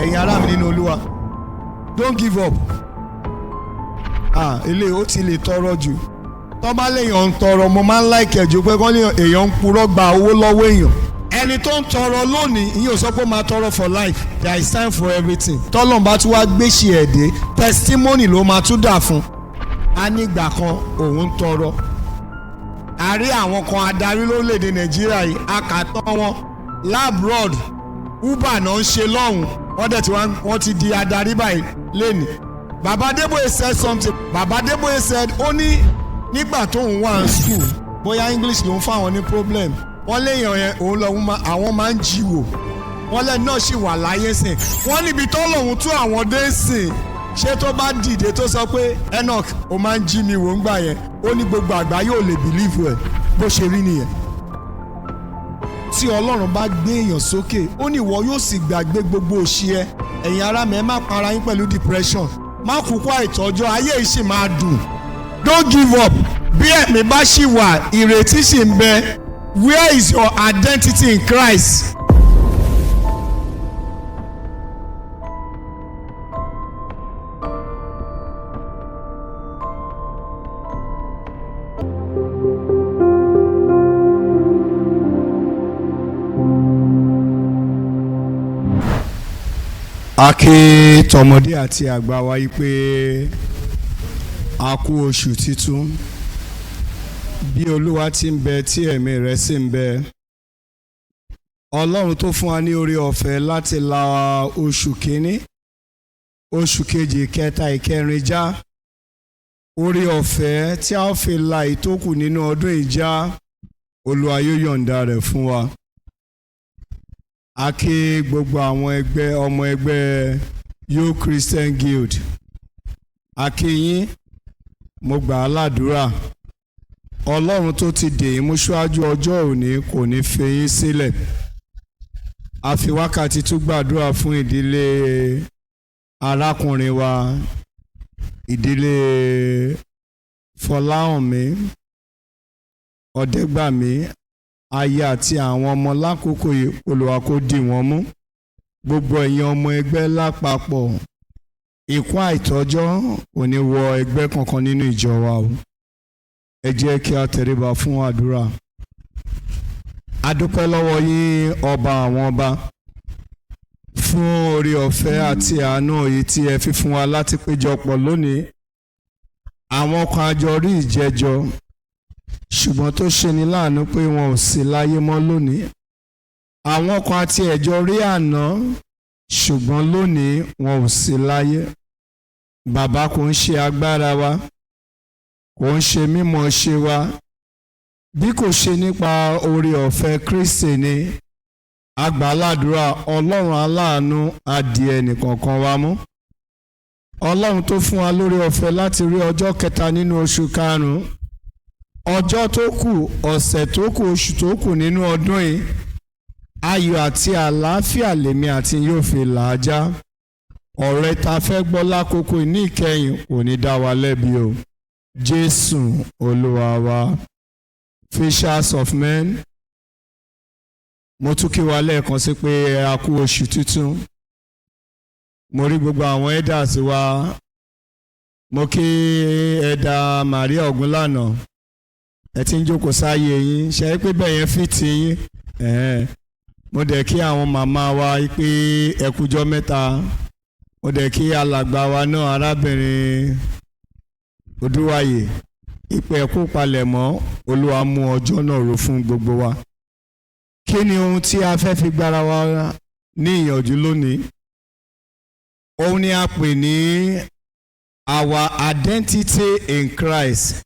Ẹ̀yin ará mi nínú Olúwa, don't give up. Ah, ilé ó ti lè tọrọ jù. Tọ́ bá léèyàn ń tọrọ, mo máa ń like ẹ̀ jù pé kọ́ léèyàn èèyàn ń purọ́ gba owó lọ́wọ́ èèyàn. Ẹni tó ń tọrọ lónìí, ìyẹn ò sọ pé ó máa tọrọ for life. There is time for everything. Tọ́lọ́n bá tún wá gbéṣẹ́ ẹ̀ dé, testimony ló máa tún dà fún. A nígbà kan òun ń tọrọ. A rí àwọn kan adarí lórílẹ̀‐èdè Nàìjíríà yìí, a kà tán wọn l'abroad, Uber náà ń ṣe lọ́hùn, wọ́n dẹ̀ ti wọ́n ti di adarí báyìí lẹ́nìí. Baba Adébóyè said something. Baba Adébóyè said, ó ní nígbà tóun wà ní school, bóyá English ló ń fáwọn ní problem, wọ́n léèyàn yẹn òun lọ́hún àwọn máa ń jí wò. Wọ́n lẹ́nu náà sì wà láyé sìn. Wọ́n níbi tó lòun tún àwọn dé sìn, ṣé tó bá dìde tó sọ pé, "Enoch, ó máa ń jí mi wò ń gbà yẹn," ó ní gbogbo àgbáyé ò lè believe ẹ̀. Bó ṣe rí nìyẹn. Tí Ọlọ́run bá gbé èèyàn sókè, ó ní ìwọ yóò sì gbàgbé gbogbo òṣì ẹ. Ẹ̀yin ará mi, ẹ má para yín pẹ̀lú depression. Má kúkú àìtọ́jọ́ ayé yìí sì máa dùn. Don't give up. Bí ẹ̀mí bá ṣì wà, ìrètí sì ń bẹ. Where is your identity in Christ? A kí tọmọdé àti àgbà wa yìí pé a kú oṣù titun. Bí Olúwa ti ń bẹ, tí ẹ̀mí rẹ̀ sì ń bẹ, Ọlọ́run tó fún wa ní oore ọ̀fẹ́ láti la oṣù kínní, oṣù kejì, kẹta, ìkẹrin já, oore ọ̀fẹ́ tí a ó fi la ìtókù nínú ọdún ìjà, Olúwa yóò yọ̀ǹda rẹ̀ fún wa. A kí gbogbo àwọn ẹgbẹ́ ọmọ ẹgbẹ́ Youth Christian Guild. A kí yín. Mo gbà á ládùúrà, Ọlọ́run tó ti dè yín mú ṣáájú ọjọ́ òní kò ní fi yín sílẹ̀. A fi wákàtí tún gbàdúrà fún ìdílé arákùnrin wa, ìdílé Fọláhànmí Ọ̀dẹ́gbàmí, aya àti àwọn ọmọ lákòókò yìí. Olúwa kó dì wọ́n mú. Gbogbo ẹ̀yin ọmọ ẹgbẹ́ lápapọ̀, ikú àìtọ́jọ́ kò ní wọ ẹgbẹ́ kankan nínú ìjọ wa o. Ẹ jẹ́ kí a tẹríba fún àdúrà. A dúpẹ́ lọ́wọ́ yín, Ọba àwọn ọba, fún oore ọ̀fẹ́ àti àánú èyí tí ẹ fi fún wa láti péjọpọ̀ lónìí. Àwọn kan àjọ rí ìjẹjọ, ṣùgbọ́n tó ṣe ní láàánú pé wọn ò sí láyé mọ́ lónìí. Àwọn kan àti ẹ̀jọ rí àná, ṣùgbọ́n lónìí wọn ò sí láyé. Bàbá, kò ń ṣe agbára wa, kò ń ṣe mímọ̀ ṣe wa, bí kò ṣe nípa oore ọ̀fẹ́ Kristi ni. Àgbàládùra, Ọlọ́run aláàánú á di ẹnìkọ̀ọ̀kan wa mú. Ọlọ́run tó fún wa lórí ọ̀fẹ́ láti rí ọjọ́ kẹta nínú oṣù karùn-ún, ọjọ́ tó kù, ọ̀sẹ̀ tó kù, oṣù tó kù nínú ọdún yìí, ayọ̀ àti àlàáfíà lèmi àti yóò fi là á já. Ọ̀rẹ́ ta fẹ́ gbọ́ lákòókò ní ìkẹyìn kò ní dá wa lẹ́bi o. Jésù Olúwa wa. Fishers of Men, mo tún kí wa lẹ́ẹ̀kan sí pé a kú oṣù tuntun. Mo rí gbogbo àwọn elders wa. Mo kí Elder Maria Ògúnlànà. Ẹ ti ń jókòó sáyé yín, ṣe é pé bẹ́ẹ̀ yẹn fi ti yín. Mo dẹ̀ kí àwọn màmá wa pé ẹ kújọ́ mẹ́ta. Mo dẹ̀ kí alàgbà wa náà, arábìnrin Odúwàyè, ìpè ẹ̀kú palẹ̀mọ́. Olúwa mú ọjọ́ náà rò fún gbogbo wa. Kí ni ohun tí a fẹ́ fi gbára wa ní ìyànjú lónìí? Òun ni a pè ní our identity in Christ,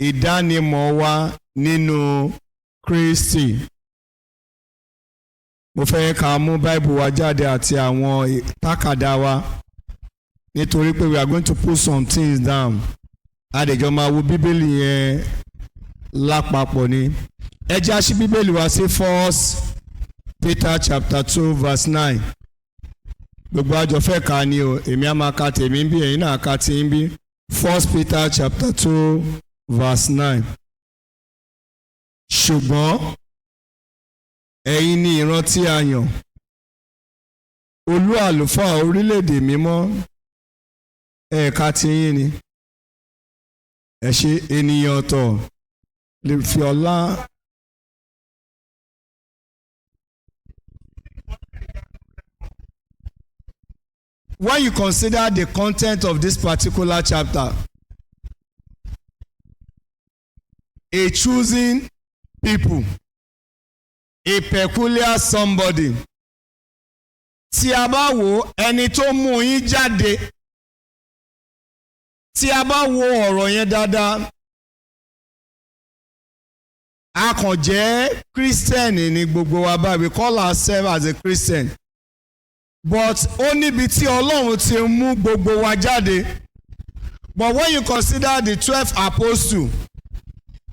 ìdánimọ̀ wa nínú Kristi. Mo fẹ́ ká mú Báìbù wa jáde àti àwọn tákàdá wa, nítorí pé we are going to put some things down. A dẹ̀ jọ máa wo Bíbélì yẹn lápapọ̀ ni. Ẹ jẹ́ á ṣí Bíbélì wa sí 1 Peter chapter 2 verse 9. Gbogbo àjọ fẹ́ kà ni o. Èmi á máa ka tèmi bí, ẹ̀yin náà ka tí ń bí. 1 Peter chapter 2 verse 9. Ṣùgbọ́n ẹ̀yin ni ìran tí a yàn. Olú àlùfáà, orílẹ̀-èdè mímọ́, ẹ̀ka tiyín ni. Ẹ ṣe ènìyàn ọ̀tọ̀ lè fi ọlá. When you consider the content of this particular chapter, a choosing people, a peculiar somebody. Tí a bá wo ẹni tó mú yín jáde, tí a bá wo ọ̀rọ̀ yẹn dáadáa, a kàn jẹ́ Christian ní gbogbo wa báyìí. We call ourselves as a Christian, but ó níbi tí Ọlọ́run ti mú gbogbo wa jáde. But when you consider the 12 apostles,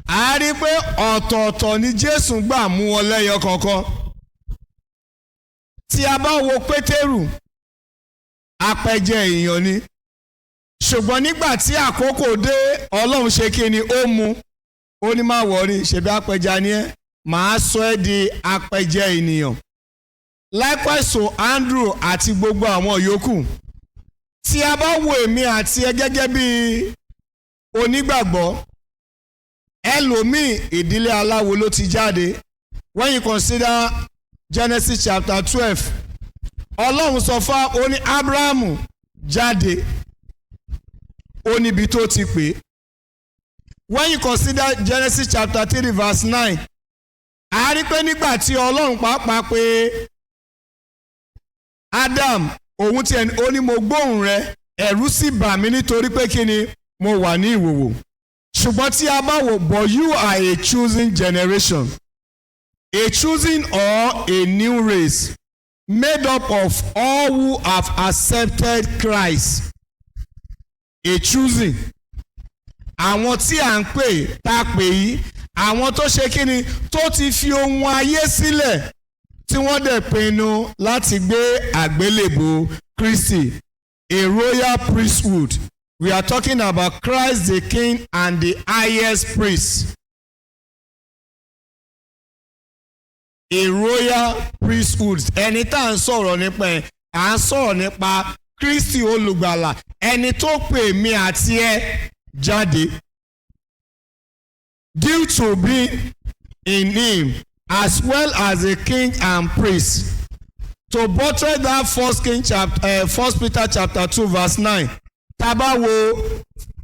a rí pé ọ̀tọ̀ọ̀tọ̀ ni Jésù gbà mú wọn lẹ́yọ kọ̀ọ̀kan. Tí a bá wo Pétérù, apẹjẹ èèyàn ni, ṣùgbọ́n nígbà tí àkókò dé, Ọlọ́run ṣe kí ni? Ó mú, ó ní, "Má worry, ṣebí apẹja ni ẹ́, màá sọ ẹ́ di apẹjẹ ènìyàn." Likewise so Andrew àti gbogbo àwọn yòókù. Tí a bá wo èmi àti ẹ gẹ́gẹ́ bí onígbàgbọ́, ẹlòmíì, ìdílé aláwo ló ti jáde. When you consider Genesis chapter 12, Ọlọ́run sọ fún, ó ní, "Abrahamu, jáde." Ó níbi tó ti pè é. When you consider Genesis chapter 3 verse 9, a rí pé nígbà tí Ọlọ́run pàápàá pé Adam, òun tiẹ̀, ó ní, "Mo gbóhùn rẹ, ẹ̀rù sì bà mí, nítorí pé kí ni? Mo wà ní ìhòhò." Ṣùgbọ́n tí a bá wò, but you are a choosing generation, a choosing or a new race made up of all who have accepted Christ. A choosing, àwọn tí à ń pè, tá a pè yìí, àwọn tó ṣe kí ni, tó ti fi ohun ayé sílẹ̀, tí wọ́n dẹ̀ pinnu láti gbé àgbélébùú Kristi. A royal priesthood. We are talking about Christ the King and the highest priest. A royal priesthood. Ẹni tá à ń sọ̀rọ̀ nípa ẹ̀, à ń sọ̀rọ̀ nípa Kristi olùgbàlà, ẹni tó pè mí àti ẹ jáde. Due to being in him as well as a king and priest. To buttress that, First Peter chapter 2 verse 9. Tá bá wo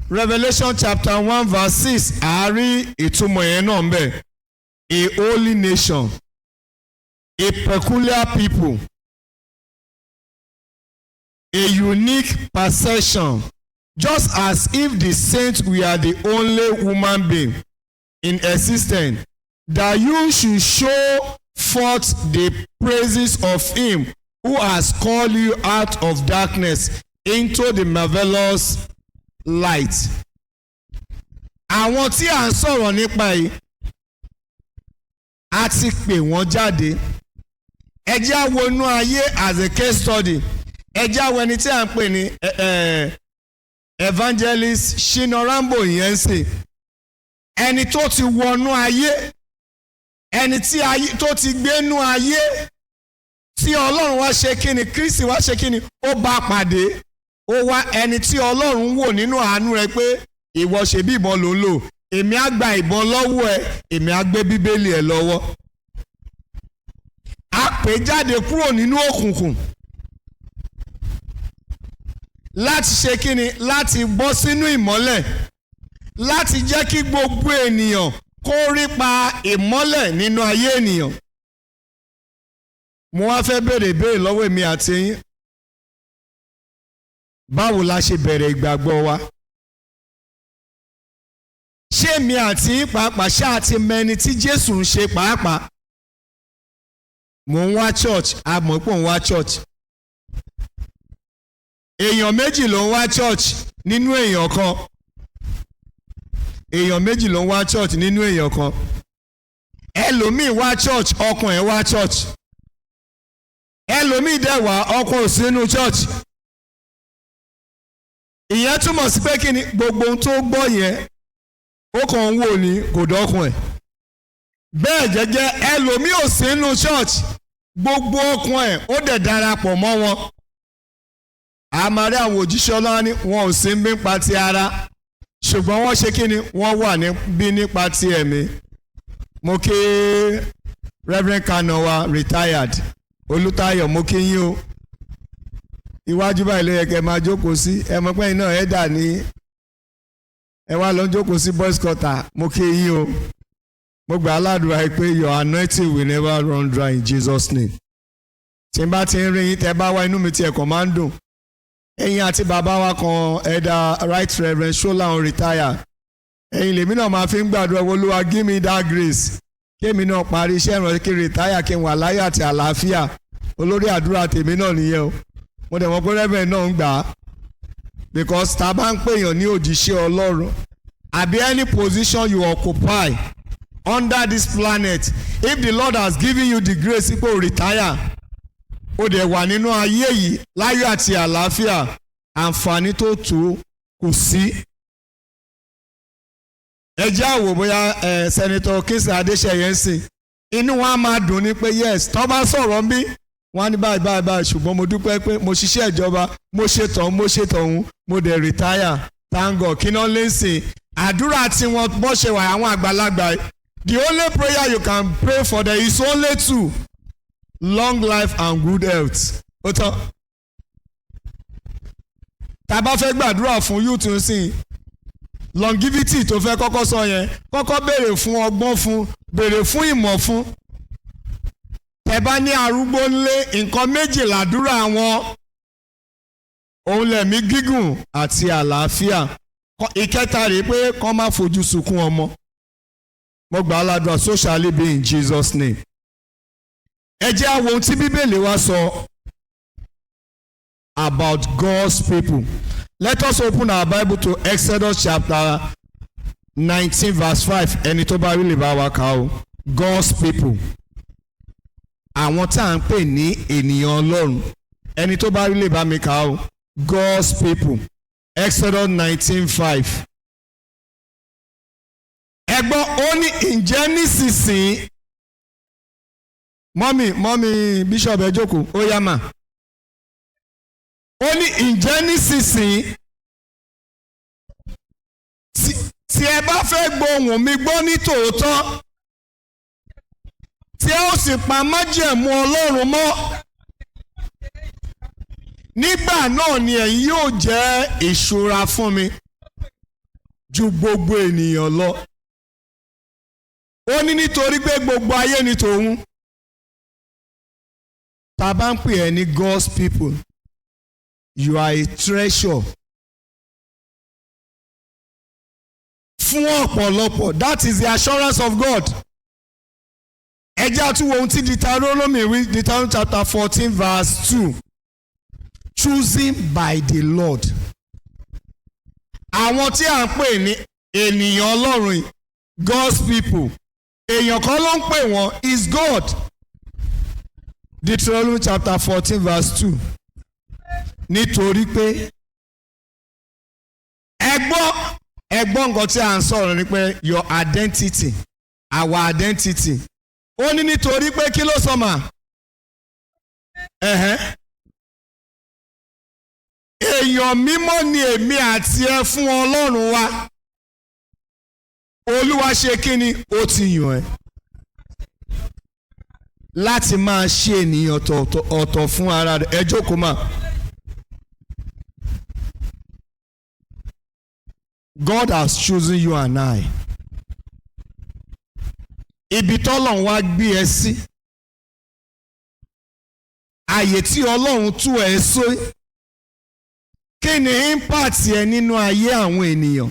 Revelation chapter 1 verse 6, a rí ìtumọ̀ yẹn náà ń bẹ̀. A holy nation, a peculiar people, a unique possession, just as if the saints were the only human being in existence, that you should show forth the praises of him who has called you out of darkness into the marvelous light. Àwọn tí à ń sọ̀rọ̀ nípa yìí, a ti pè wọ́n jáde. Ẹ jẹ́ á wo inú ayé as a case study. Ẹ jẹ́ á wo ẹni tí à ń pè ní Evangelist Shina Rambo yẹn ń sè, ẹni tó ti wọnú ayé, ẹni tí ayé tó ti gbénú ayé, tí Ọlọ́run wá ṣe kíni, Kristi wá ṣe kíni, ó bá pàdé. Ó wá ẹni tí Ọlọ́run wò nínú àánú rẹ̀ pé, "Ìwọ ṣe bí ìbọn ló ń lò, èmi á gba ìbọn lọ́wọ́ ẹ, èmi á gbé Bíbélì ẹ lọ́wọ́." A pè jáde kúrò nínú òkùnkùn láti ṣe kíni? Láti bọ́ sínú ìmọ́lẹ̀, láti jẹ́ kí gbogbo ènìyàn kó rí pa ìmọ́lẹ̀ nínú ayé ènìyàn. Mo wá fẹ́ béèrè ìbéèrè lọ́wọ́ èmi àti yín. Báwo la ṣe bẹ̀rẹ̀ ìgbàgbọ́ wa? Ṣé èmi àti yín pàápàá ṣáà ti mẹni tí Jésù ń ṣe pàápàá? Mò ń wá church, a mọ̀ pé òun wá church. Èèyàn méjì ló ń wá church nínú èèyàn kan. Èèyàn méjì ló ń wá church nínú èèyàn kan. Ẹlòmíì wá church, ọkàn ẹ̀ wá church. Ẹlòmíì dẹ̀ wá, ọkàn ò sínú church. Ìyẹn túmọ̀ sí pé kí ni? Gbogbo ohun tó gbọ́ yẹn, ó kàn ń wò ní, kò dọ́kun ẹ̀. Bẹ́ẹ̀ jẹ́jẹ́, ẹlòmíì ò sínú church. Gbogbo ọkàn ẹ̀, ó dẹ̀ darapọ̀ mọ́ wọn. Àmàrí àwọn òjíṣẹ́ Ọlọ́run ní wọn ò sí nípa ti ara, ṣùgbọ́n wọ́n ṣe kí ni? Wọ́n wà níbí nípa ti ẹ̀mí. Mo kí Reverend Canon wa, retired Olùtayọ̀, mo kí yín o. Iwájú báyìí ló yẹ kẹ́ máa jókòó sí. Ẹ mọ̀ pé iná ẹ̀ dà ní ẹ wá lọ jókòó sí boys quarter. Mo kí yín o. Mo gbà á ládùúrà pé your anointing will never run dry in Jesus' name. Tí n bá ti ń rí yín, tẹ́ bá wá, inú mi ti ẹ̀kọ́ máa ń dùn. Ẹ̀yin àti bàbá wa kan, Elder Right Reverend Ṣọláhun, retire, ẹ̀yin lèmi náà máa fi ń gbàdúrà, "Olúwa, give me that grace kémi náà parí iṣẹ́ ìrànṣẹ́, kí n retire, kí n wà láyọ̀ àti àlàáfíà." Olórí àdúrà tèmi náà nìyẹn o. Mo dẹ̀ mọ̀ pé Reverend náà ń gbà á, because tá a bá ń pèèyàn ní òjíṣẹ́ Ọlọ́run àbí any position you occupy under this planet, if the Lord has given you the grace pé o retire, o dẹ̀ wà nínú ayé yìí láyọ̀ àti àlàáfíà, àǹfààní tó tó kò sí. Ẹ jẹ́ àwò bóyá ẹ Senator Kingsley Adéṣeyẹ ń sìn, inú wọn á máa dùn ní pé yes, tó bá sọ̀rọ̀ ń bí, wọ́n á ní báyìí báyìí báyìí, ṣùgbọ́n mo dúpẹ́ pé mo ṣiṣẹ́ ìjọba, mo ṣe tọ̀hún, mo ṣe tọ̀hún, mo dẹ̀ retire, thank God. Kí náà lè sìn àdúrà tí wọ́n bọ́ ṣe wà, àwọn àgbàlagbà, the only prayer you can pray for them is only two: long life and good health. Ó tán. Tá a bá fẹ́ gbàdúrà fún youth sìn, longevity tó fẹ́ kọ́kọ́ sọ yẹn, kọ́kọ́ béèrè fún ọgbọ́n fún, béèrè fún ìmọ̀ fún. Tẹ́ bá ní arúgbó ńlé, nǹkan méjì làdúrà wọn: òun lẹ̀mí gígùn àti àlàáfíà. Ìkẹta rèé pé kọ́ má fojú sunkún ọmọ. Mo gbà á ládùúrà, so shall it be in Jesus' name. Ẹ jẹ́ àwọn ohun tí Bíbélì wa sọ about God's people. Let us open our Bible to Exodus chapter 19 verse 5. Ẹni tó bá rí lè bá wa kà ó. God's people, àwọn tá à ń pè ní ènìyàn Ọlọ́run. Ẹni tó bá rí lè bá mi kà ó. God's people, Exodus 19:5. Ẹ gbọ́, ó ní, "Ǹjẹ́ nísinsìnyí." Mummy, mummy bishop, ẹ jókòó, ó yá mà. Ó ní, "Ǹjẹ́ nísinsìnyí, tí ẹ bá fẹ́ gbóhùn mi gbọ́ ní tòótọ́, tí ẹ ó sì pa májẹ̀mú Ọlọ́run mọ́, nígbà náà ni ẹ̀yin yóò jẹ́ ìṣúra fún mi ju gbogbo ènìyàn lọ." Ó ní nítorí pé gbogbo ayé ni tòun. Tá a bá ń pè ẹ́ ní God's people, you are a treasure fún ọ̀pọ̀lọpọ̀. That is the assurance of God. Ẹ jẹ́ á tún wo ohun tí Deuteronomy wí, Deuteronomy chapter 14 verse 2, choosing by the Lord. Àwọn tí à ń pè ní ènìyàn Ọlọ́run, God's people, èèyàn kan ló ń pè wọ́n, is God. Deuteronomy chapter 14 verse 2. Nítorí pé, ẹ gbọ́, ẹ gbọ́ nǹkan tí à ń sọ̀rọ̀ ni pé your identity, our identity. Ó ní nítorí pé, kí ló sọ mà? Ẹ̀hẹ́n. Èèyàn mímọ́ ni èmi àti ẹ fún Ọlọ́run wa. Olúwa ṣe kí ni? Ó ti yàn ẹ́ láti máa ṣe ènìyàn ọ̀tọ̀ fún ara rẹ̀. Ẹ jókòó mà. God has chosen you and I. Ibi tọ́lọ́run wá gbé ẹ sí, àyè tí Ọlọ́run tú ẹ sí, kí ni impact ẹ nínú ayé àwọn ènìyàn?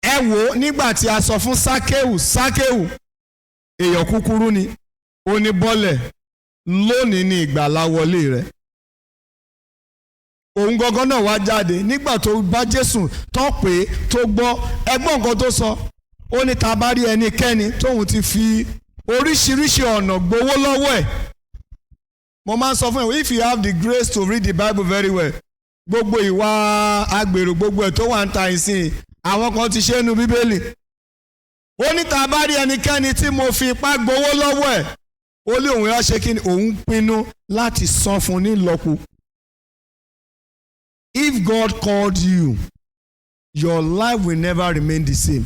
Ẹ wò ó, nígbà tí a sọ fún Sákéwù, Sákéwù èèyàn kúkúrú ni, ó ní, "Bọ́lẹ̀, lónìí ní ìgbàlà wọlé rẹ̀." Òun gangan náà wá jáde nígbà tó bá Jésù tó pé tó gbọ́. Ẹgbọ́n nǹkan tó sọ, ó ní tá a bá rí ẹnikẹ́ni tóun ti fi oríṣiríṣi ọ̀nà gbowó lọ́wọ́ ẹ̀. Mo máa ń sọ fún ẹ, if you have the grace to read the Bible very well, gbogbo ìwà agbèrò, gbogbo ẹ̀ tó wà ń ta ìsìn, àwọn kan ti ṣe é nu Bíbélì. Ó ní tá a bá rí ẹnikẹ́ni tí mo fi ipá gbowó lọ́wọ́ ẹ̀. Ó lé òun yá ṣe kí ni, òun pinnu láti san fún ní ìlọ́po. If God called you, your life will never remain the same.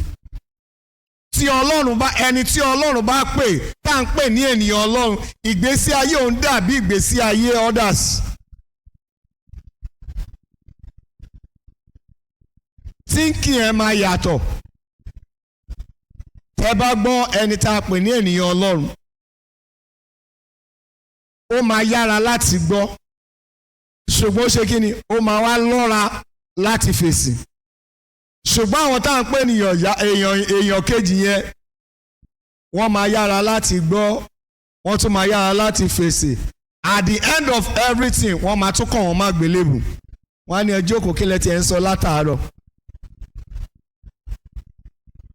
Tí Ọlọ́run bá ẹni tí Ọlọ́run bá pè, tá à ń pè ní ènìyàn Ọlọ́run, ìgbésí ayé òun dàbí ìgbésí ayé others. Thinking ẹ máa yàtọ̀. Tẹ́ bá gbọ́ ẹni tá a pè ní ènìyàn Ọlọ́run, ó máa yára láti gbọ́, ṣùgbọ́n ó ṣe kí ni, ó máa wá lọ́ra láti fèsì. Ṣùgbọ́n àwọn tá à ń pè ní èèyàn kejì yẹn, wọ́n máa yára láti gbọ́, wọ́n tún máa yára láti fèsì. At the end of everything, wọ́n máa tún kàn wọ́n má gbélébù. Wọ́n á ní, "Ẹ jókòó, kí lẹ tiẹ̀ ń sọ látàárọ̀?"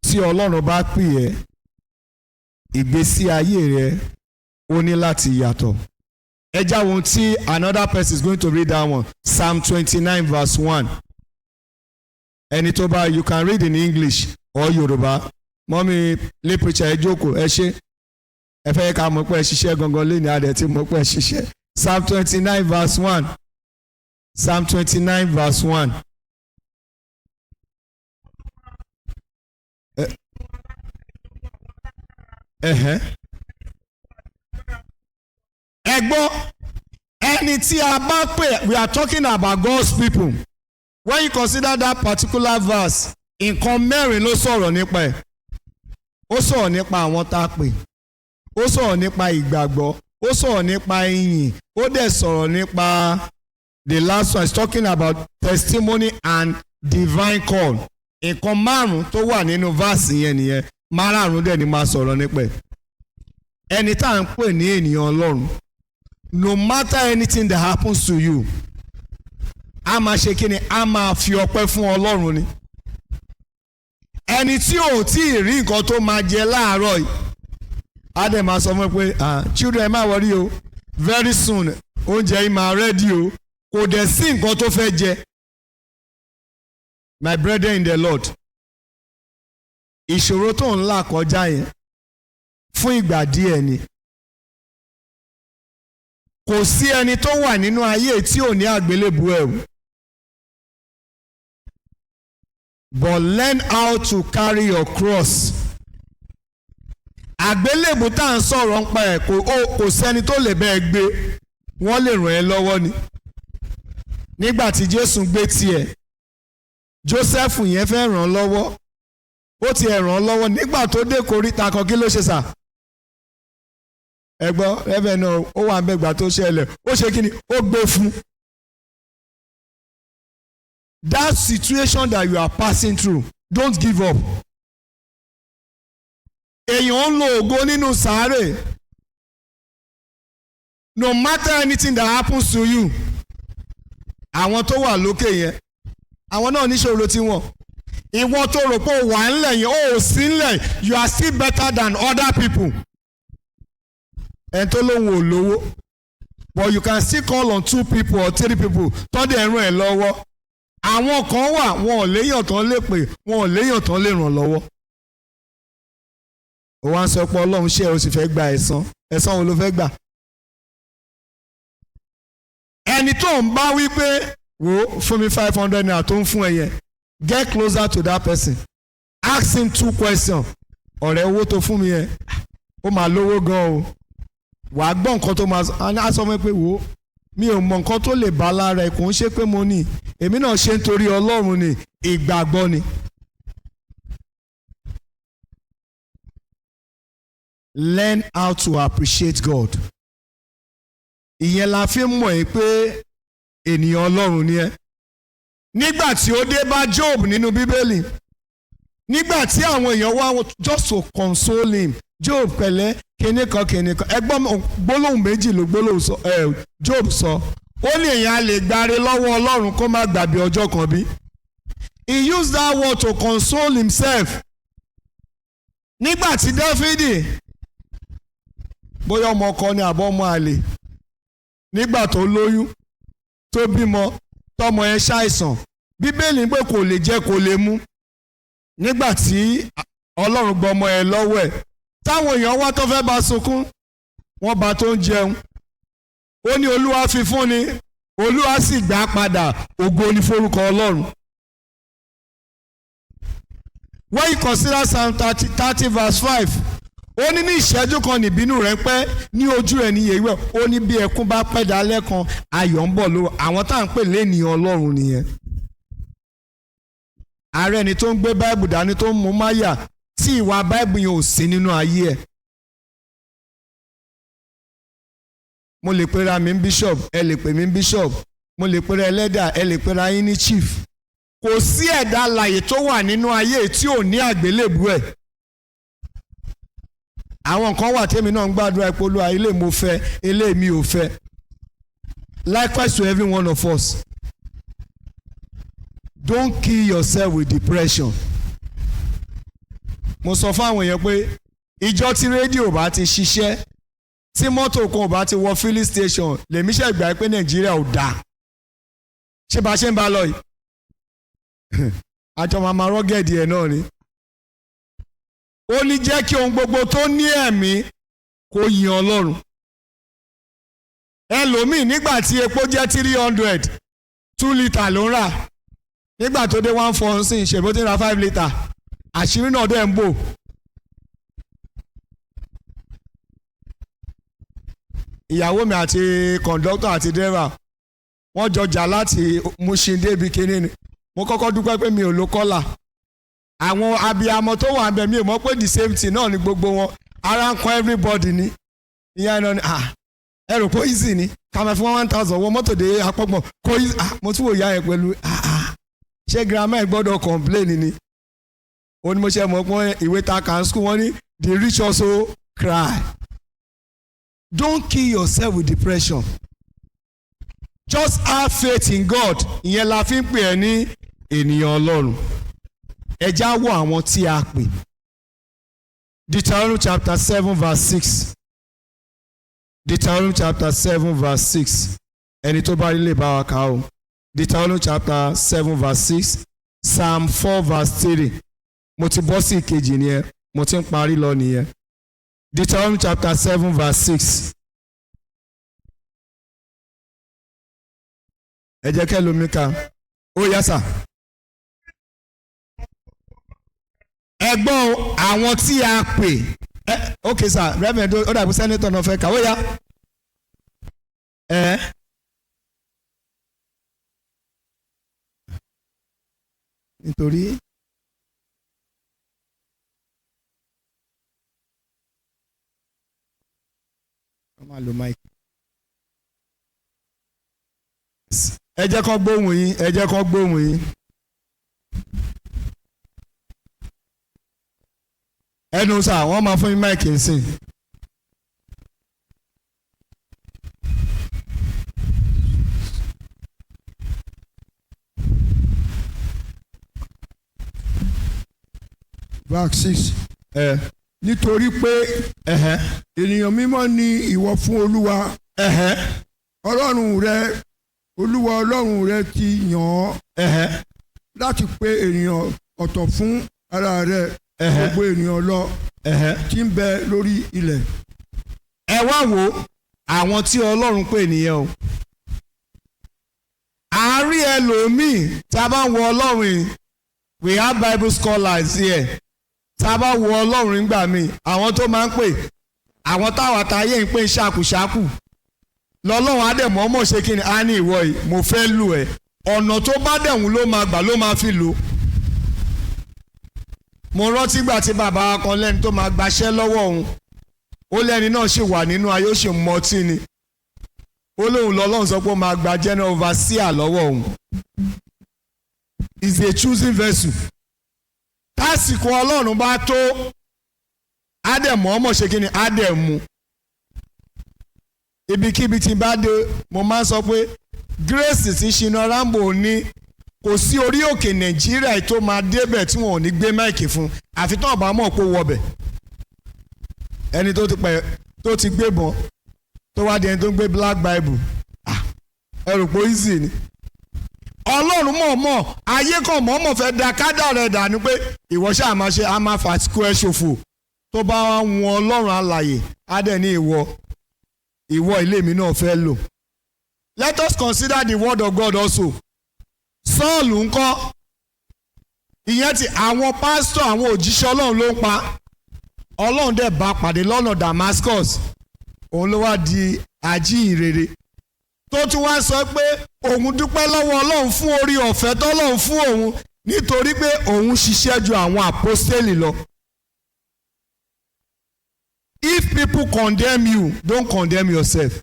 Tí Ọlọ́run bá pè ẹ́, ìgbésí ayé rẹ ó ní láti yàtọ̀. Ẹ já ohun tí another person is going to read that one. Psalm 29 verse 1. Ẹni tó bá, you can read in English or Yorùbá. Mummy lay preacher, ẹ jókòó, ẹ ṣé. Ẹ fẹ́ ká mọ̀ pé ẹ ṣiṣẹ́ gangan lé ní adẹ̀ tí mọ̀ pé ẹ ṣiṣẹ́. Psalm 29 verse 1. Psalm 29 verse 1. Ẹ̀hẹ́. Ẹ gbọ́, ẹni tí a bá pè, we are talking about God's people. When you consider that particular verse, nǹkan mẹ́rin ló sọ̀rọ̀ nípa ẹ̀. Ó sọ̀rọ̀ nípa àwọn tá a pè, ó sọ̀rọ̀ nípa ìgbàgbọ́, ó sọ̀rọ̀ nípa ìyìn, ó dẹ̀ sọ̀rọ̀ nípa the last one is talking about testimony and divine call. Nǹkan márùn-ún tó wà nínú verse yẹn nìyẹn. Márààrún dẹ̀ ni máa sọ̀rọ̀ nípa ẹ̀. Ẹni tá à ń pè ní ènìyàn Ọlọ́run, no matter anything that happens to you, a máa ṣe kí ni? A máa fi ọpẹ́ fún Ọlọ́run ni. Ẹni tí ò tí ì rí nǹkan tó máa jẹ láàárọ̀ yìí, á dẹ̀ máa sọ fún ẹ pé, "Ah, children, ẹ má worry o, very soon oúnjẹ yìí máa ready o." Kò dẹ̀ sí nǹkan tó fẹ́ jẹ. My brethren in the Lord, ìṣòro tó ń là kọjá yẹn, fún ìgbà díẹ̀ ni. Kò sí ẹni tó wà nínú ayé tí ò ní àgbélébùú ẹ̀ o. But learn how to carry your cross. Àgbélébùú tá à ń sọ̀rọ̀ ń pa ẹ̀, kò sẹ́ni tó lè bẹ́ẹ̀ gbé. Wọ́n lè ràn ẹ́ lọ́wọ́ ni. Nígbà tí Jésù gbé tiẹ̀, Joseph yẹn fẹ́ ràn án lọ́wọ́, ó ti ẹ̀ ràn án lọ́wọ́. Nígbà tó dé koríta kan, kí ló ṣe sà? Ẹ gbọ́, ẹ̀fẹ̀ náà ó wà mẹ́gbà tó ṣẹlẹ̀, ó ṣe kí ni? Ó gbé fún. That situation that you are passing through, don't give up. Èèyàn ń lo ògo nínú sàárè. No matter anything that happens to you, àwọn tó wà lókè yẹn, àwọn náà níṣòro tiwọn. Ìwọ tó rò pé ó wà ńlẹ̀ yẹn, ó ò sí ńlẹ̀, you are still better than other people. Ẹni tó lóun ò lówó, but you can still call on two people or three people tó dẹ̀ ràn ẹ́ lọ́wọ́. Àwọn kan wà, wọn ò léèyàn tán lè pè, wọn ò léèyàn tán lè ràn lọ́wọ́. Ó wá ń sọ pé Ọlọ́run ṣe, ó sì fẹ́ gba ẹ̀san. Ẹ̀san wo ló fẹ́ gbà? Ẹni tó ń bá wí pé, "Wò ó, fún mi ₦500," tó ń fún ẹ yẹn, get closer to that person, ask him two questions. "Ọ̀rẹ́, owó tó fún mi yẹn, ó máa lówó gan o." Wàá gbọ́ nǹkan tó máa sọ. Á sọ fún mi pé, "Wò ó, mi ò mọ nǹkan tó lè bá lára ẹ. Kò ń ṣe pé mo ní, èmi náà ṣe ń torí Ọlọ́run ni, ìgbàgbọ́ ni." Learn how to appreciate God. Ìyẹn la fi ń mọ̀ ẹ́ pé ènìyàn Ọlọ́run ni ẹ́. Nígbà tí ó dé bá Job nínú Bíbélì, nígbà tí àwọn èèyàn wá just to console him, "Job, pẹ̀lẹ́," kíní kan kíní kan, ẹgbọ́n gbólóhùn méjì ló gbólóhùn sọ ẹ Job sọ. Ó ní, "Èèyàn á lè gbáre lọ́wọ́ Ọlọ́run kó má gbàgbé ọjọ́ kan bí?" He used that word to console himself. Nígbà tí Dáfídì, bóyá ọmọ ọkọ ni àbọ̀ ọmọ àlè, nígbà tó lóyún, tó bímọ, tọmọ yẹn ṣàìsàn, Bíbélì pé kò lè jẹ, kò lè mu. Nígbà tí Ọlọ́run gbọ́ ọmọ yẹn lọ́wọ́ ẹ̀, táwọn èèyàn wá tó fẹ́ bá sunkún, Wọ́n bá tó ń jẹun. Ó ní Olúwa fi fún ni, Olúwa sì gbà á padà, ògo ni forúkọ Ọlọ́run. When you consider Psalm 30 verse 5, ó ní ní ìṣẹ́jú kan nìbínú rẹ̀ pẹ́, ní ojú rẹ̀ ní ìyè. Ó ní bí ẹkún bá pẹ́ dalẹ́ kan, ayọ̀ ń bọ̀ lóru. Àwọn tá à ń pè lénìyàn Ọlọ́run nìyẹn. Ààrẹ ni tó ń gbé Báìbù dání, tó ń mú máyà, tí ìwà Báìbù yẹn ò sí nínú ayé ẹ̀. Mo lè pera mi ní bishop, ẹ lè pè mí ní bishop, mo lè pera ẹlẹ́dà, ẹ lè pera yín ní chief. Kò sí ẹ̀dá alààyè tó wà nínú ayé tí ò ní àgbélébùú ẹ̀. Àwọn nǹkan wà tèmi náà ń gbàdúrà pé, Olúwa, ilé mo fẹ́, ilé mi ò fẹ́. Likewise to every one of us, don't kill yourself with depression. Mo sọ fáwọn èèyàn pé ìjọ tí rédíò bá ti ṣiṣẹ́, tí mọ́tò kan ò bá ti wọ filling station, lèmi ṣe gbà pé Nàìjíríà ò dáa. Ṣé bá ṣe ń bá lọ yìí, àjọ máa ma rọ́gẹ̀dì ẹ̀ náà ni. Ó ní jẹ́ kí ohun gbogbo tó ní ẹ̀mí kó yin Ọlọ́run. Ẹlòmíì, nígbà tí epo jẹ́ 300, 2 litre ló ń rà. Nígbà tó dé 1.4 sí, ṣèbó tí ń ra 5 litre. Àṣírí náà dẹ̀ ń bò. Ìyàwó mi àti kọ̀ǹdọ́tọ̀ àti dírẹ́fà, wọ́n jọ jà láti Mushin débi kínní ni. Mo kọ́kọ́ dúpẹ́ pé mi ò lo kọ́là. Àwọn abiyamọ tó wà níbẹ̀, mi ò mọ̀ pé the same thing náà ni gbogbo wọn. Ara ń kọ́ everybody ni. Ìyá iná ni, ah, ẹ rò pé easy ni ká máa fi 1,000 wọ mọ́tò dé Apọ́gbọ̀n? Kó easy. Ah, mo tún wò ìyá yẹn pẹ̀lú, ah ah, ṣé grandma ẹ̀ gbọ́dọ̀ complain ni? Ó ní mo ṣe mọ̀ pé ìwé ta kàn school, wọ́n ní the rich also cry. Don't kill yourself with depression. Just have faith in God. Ìyẹn la fi ń pè ẹ́ ní ènìyàn Ọlọ́run. Ẹ já wọ àwọn tí a pè. Deuteronomy chapter 7 verse 6. Deuteronomy chapter 7 verse 6. Ẹni tó bá rí lè bá wa kà o. Deuteronomy chapter 7 verse 6, Psalm 4 verse 3. Mo ti bọ́ sí ìkejì nìyẹn, mo ti ń parí lọ nìyẹn. Deuteronomy chapter 7 verse 6. Ẹ jẹ́ kẹ́ lómi ka. Ó yá sà. Ẹ̀gbọ́n, àwọn tí a pè ẹ. Ok sir, Reverend, ó dàbí senator náà fẹ́ kà. Ó yá ẹ. Nítorí wọ́n máa lo mic. Ẹ jẹ́ kó gbóhùn yín, ẹ jẹ́ kó gbóhùn yín. Ẹnu sà, wọ́n máa fún yín mic nsìn. Verse 6. Ẹ. Nítorí pé ènìyàn mímọ́ ni ìwọ fún Olúwa Ọlọ́run rẹ. Olúwa Ọlọ́run rẹ ti yàn ọ́ láti pé ènìyàn ọ̀tọ̀ fún ara rẹ gbogbo ènìyàn lọ tí ń bẹ lórí ilẹ̀. Ẹ wá wo àwọn tí Ọlọ́run pè nìyẹn o. Àárín ẹlòmíì tá a bá ń wo Ọlọ́run yìí, we have Bible scholars here, tá a bá wo Ọlọ́run nígbà míì, àwọn tó máa ń pè, àwọn táwa táyé ń pè ń ṣàkùṣàkù lọ́lọ́run á dẹ̀ mọ́mọ́ ṣe kí ni, á ní ìwọ yìí, mo fẹ́ lù ẹ́. Ọ̀nà tó bá dẹ̀hùn ló máa gbà, ló máa fi lò. Mo rántí gbà tí bàbá wa kan lẹ́ni tó máa gbaṣẹ́ lọ́wọ́ òun, ó lẹ́ni náà ṣì wà nínú ayé, ó sì mọtí ni. Ó lóun lọ́lọ́run sọ pé ó máa gba general overseer lọ́wọ́ òun. Is a choosing vessel. Tásìkò Ọlọ́run bá tó, á dẹ̀ mọ́ ọmọ ṣe kí ni, á dẹ̀ mú. Ibikíbi tí n bá dé, mo máa ń sọ pé grace tí Shina Rambo ní, kò sí orí òkè Nàìjíríà tó máa débẹ̀ tí wọn ò ní gbé mic fún, àfi tán ọba mọ̀ pé ó wọbẹ̀. Ẹni tó ti pẹ̀, tó ti gbébọn, tó wá di ẹni tó ń gbé black Bible, ah, ẹ rò pé easy ni? Ọlọ́run mọ̀ọ́mọ̀, ayé kan mọ̀ọ́mọ̀ fẹ́ da kádà rẹ̀ dànù pé ìwọ ṣáà máa ṣe, a máa fàsìkò ẹ ṣòfò. Tó bá wá wọn, Ọlọ́run alàyè á dẹ̀ ní ìwọ. Ìwọ ilé mi náà fẹ́ lò. Let us consider the word of God also. Sọ́ọ̀lù ńkọ́? Ìyẹn ti àwọn pásítọ̀, àwọn òjíṣẹ́ Ọlọ́run ló ń pa. Ọlọ́run dẹ̀ bá pàdé lọ́nà Damascus. Òun ló wá di ajíhìnrere tó tún wá sọ pé òun dúpẹ́ lọ́wọ́ Ọlọ́run fún orí ọ̀fẹ́ tọ́lọ́run fún òun, nítorí pé òun ṣiṣẹ́ ju àwọn àpọ́stélì lọ. If people condemn you, don't condemn yourself.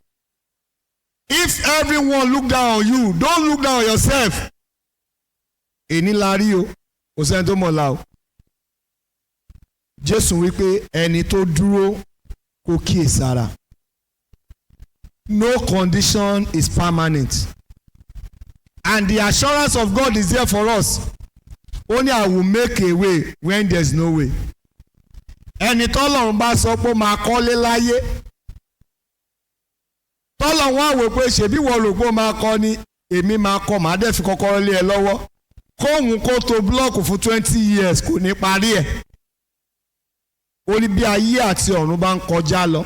If everyone look down on you, don't look down on yourself. Èní la rí o, kò sẹ́ni tó mọ̀ la o. Jésù wípé ẹni tó dúró kó kíyèsára. No condition is permanent. And the assurance of God is there for us. Only "I will make a way when there is no way." Ẹni tọ́lọ́run bá sọ pé ó máa kọ́lé láyé, tọ́lọ́run á wò pé ṣèbí wọ́n rò pé ó máa kọ́ ni, èmi máa kọ́, màá dẹ̀ fi kọ́kọ́rọ́ lé ẹ lọ́wọ́. Kóhun kó to block fún 20 years, kò ní parí ẹ̀. Ó ní bí ayé àti ọ̀run bá ń kọjá lọ.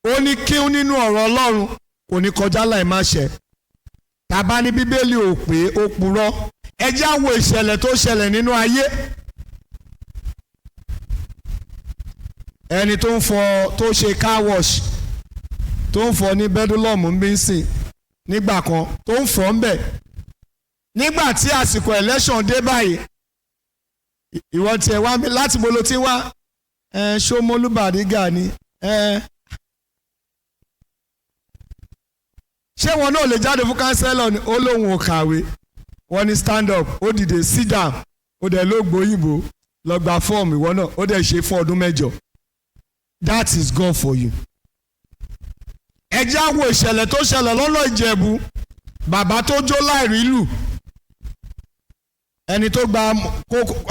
Ó ní kí nínú ọ̀rọ̀ Ọlọ́run kò ní kọjá láì má ṣẹ. Tàbá ní Bíbélì ò pé ó purọ́. Ẹ jẹ́ á wo ìṣẹ̀lẹ̀ tó ṣẹlẹ̀ nínú ayé. Ẹni tó ń fọ, tó ṣe car wash, tó ń fọ ní Bedlam ń bí ń sìn nígbà kan, tó ń fọ ń bẹ̀. Nígbà tí àsìkò election dé báyìí, ìwọ tiẹ̀ wá láti bo lo ti wá ẹ? Ṣómólú, Bàrígà ni ẹ. Ṣé wọn náà lè jáde fún councillor ni? Ó lóun ò kàwé. Wọ́n ní stand up, ó dìde. Sit down, ó dẹ̀ ló gbóyìnbó, lọ gba fọ́ọ̀mù ìwọ náà. Ó dẹ̀ ṣe fún ọdún 8. That is God for you. Ẹ jẹ́ á wo ìṣẹ̀lẹ̀ tó ṣẹlẹ̀ lọ́nà Ìjẹ̀bú, bàbá tó jó láìrí lù, ẹni tó gba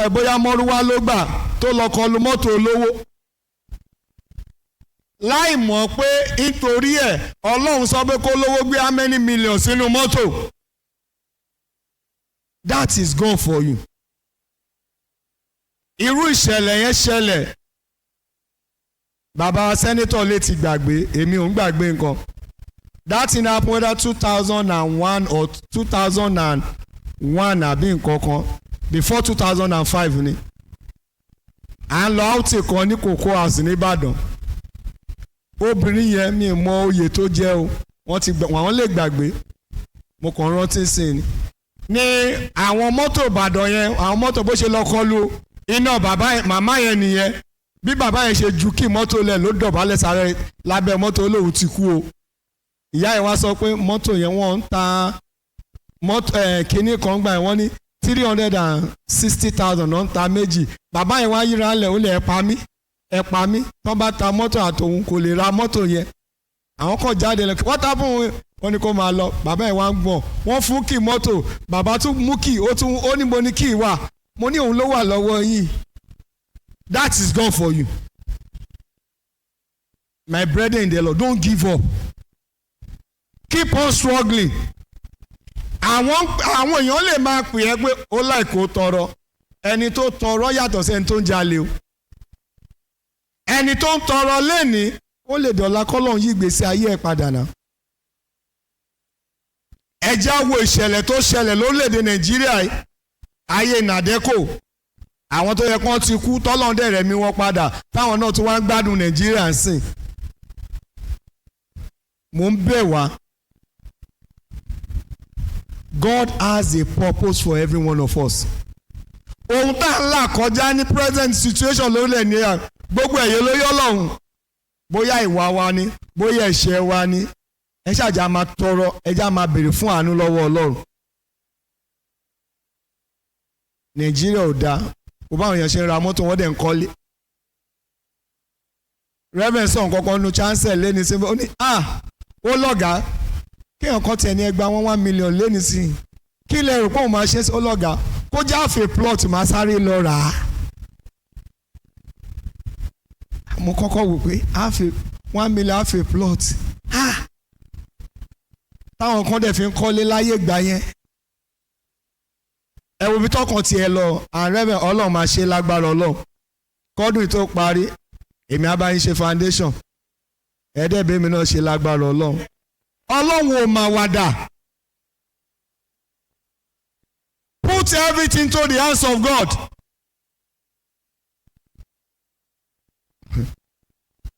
bóyá mọ́rúwá ló gbà tó lọ kọlu mọ́tò olówó láì mọ̀ pé nítorí ẹ̀ Ọlọ́run sọ pé kó lówó gbé how many million sínú mọ́tò. That is God for you. Irú ìṣẹ̀lẹ̀ yẹn ṣẹlẹ̀. Bàbá senator lè ti gbàgbé, èmi ò ń gbàgbé nǹkan. That thing happen whether 2001 or 2001 àbí nǹkan kan before 2005 ni. À ń lọ outing kan ní Cocoa House nìbàdàn. Obìnrin yẹn, mi mọ oyè tó jẹ́ o, wọ́n ti wọ́n lè gbàgbé, mo kàn rántí sí i ni. Ní àwọn mọ́tò Ìbàdàn yẹn, àwọn mọ́tò bó ṣe lọ kọlu iná bàbá yẹn, màmá yẹn nìyẹn. Bí bàbá yẹn ṣe ju kí mọ́tò lẹ̀ ló dọ̀bálẹ̀ sáré lábẹ́ mọ́tò, olóhùn ti kú o. Ìyá yẹn wá sọ pé mọ́tò yẹn, wọ́n ń ta mọ́tò ẹ̀ kínní kan gbà yẹn, wọ́n ní 360,000 náà ń ta méjì. Bàbá yẹn wá yíra lẹ̀, ó lẹ̀, "Ẹ pa mí, ẹ pa mí." Tọ́ bá ta mọ́tò àtòun, kò lè ra mọ́tò yẹn. Àwọn kan jáde lọ, wọ́n ta fún wọn ní kó máa lọ. Bàbá yẹn wá ń gbọ̀n, wọ́n fún kí mọ́tò. Bàbá tún mú kí ó tún ó ní, "Mo ní kí wà." Mo ní òun ló wà lọ́wọ́ yìí. That is God for you. My brethren in the Lord, don't give up, keep on struggling. Àwọn èèyàn lè máa pè é pé ó láìkó tọrọ. Ẹni tó tọrọ yàtọ̀ sí ẹni tó ń jalè o. Ẹni tó ń tọrọ lẹ́ni, ó lè dọ̀la kọ́lọ́hún yí ìgbésí ayé ẹ̀ padà náà. Ẹ já wo ìṣẹ̀lẹ̀ tó ṣẹlẹ̀ lórílẹ̀‐èdè Nàìjíríà yìí, ayé NADECO, àwọn tó yẹ kán ti kú, tọ́lọ́run dẹ̀ rẹ̀mí wọn padà, táwọn náà tún wá ń gbádùn Nàìjíríà ń sìn. Mò ń bẹ̀ wá. God has a purpose for every one of us. Ohun tá à ń là kọjá ní present situation lórílẹ̀ ní à gbogbo ẹ̀yẹ lórí Ọlọ́run, bóyá ìwà wa ni, bóyá ẹ̀ṣẹ̀ wa ni, ẹ ṣàjà máa tọrọ, ẹ já máa béèrè fún àánú lọ́wọ́ Ọlọ́run. Nàìjíríà ò dáa kó báwọn èèyàn ṣe ń ra mọ́tò, wọ́n dẹ̀ ń kọ́lé. Reverend sọ nǹkan kan nu chancel lẹ́ni sí, ó ní ah, ó lọ́gàá kéèyàn kan tiẹ̀ ní ẹgbàá wọn 1 million lẹ́ni sí i, kí lẹ rò pé òun máa ṣe? Ó lọ́gàá kó já àfè plot, máa sáré lọ rà á. Mo kọ́kọ́ wò pé àfè 1 million, àfè plot, ah, táwọn kan dẹ̀ fi ń kọ́lé láyé gbà yẹn. Ẹ wo ibi tọkàn tiẹ̀ lọ. Àrẹ́bẹ̀ Ọlọ́run máa ṣe lágbára Ọlọ́run. Kọ́dún tó parí, èmi á bá yín ṣe foundation. Ẹ̀ẹ́dẹ́gbẹ̀mí náà ṣe lágbára Ọlọ́run. Ọlọ́run ò mà wàdà. Put everything to the hands of God.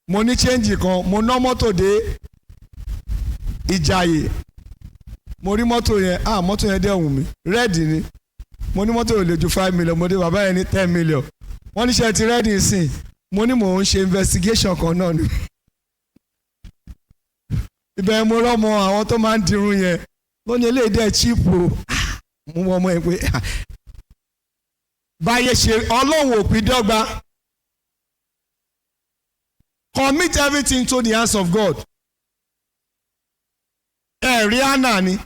Mo ní change kan, mo ná mọ́tò dé Ìjàyè. Mo rí mọ́tò yẹn, ah, mọ́tò yẹn dẹ̀ wù mí, red ni. Mo ní mọ́tò yóò lè ju 5 million, mo dé, bàbá yẹn ní 10 million. Wọ́n ní ṣe ti ready sìn? Mo ní mò ń ṣe investigation kan náà ni. Ibẹ̀ mo rọ́mọ àwọn tó máa ń dirun yẹn lónìí, eléyìí dẹ̀ cheap o. Mo wọ ọmọ yẹn pé báyé ṣe, Ọlọ́run ò pín dọ́gba. Commit everything to the hands of God. Ẹ̀rí Anna ni,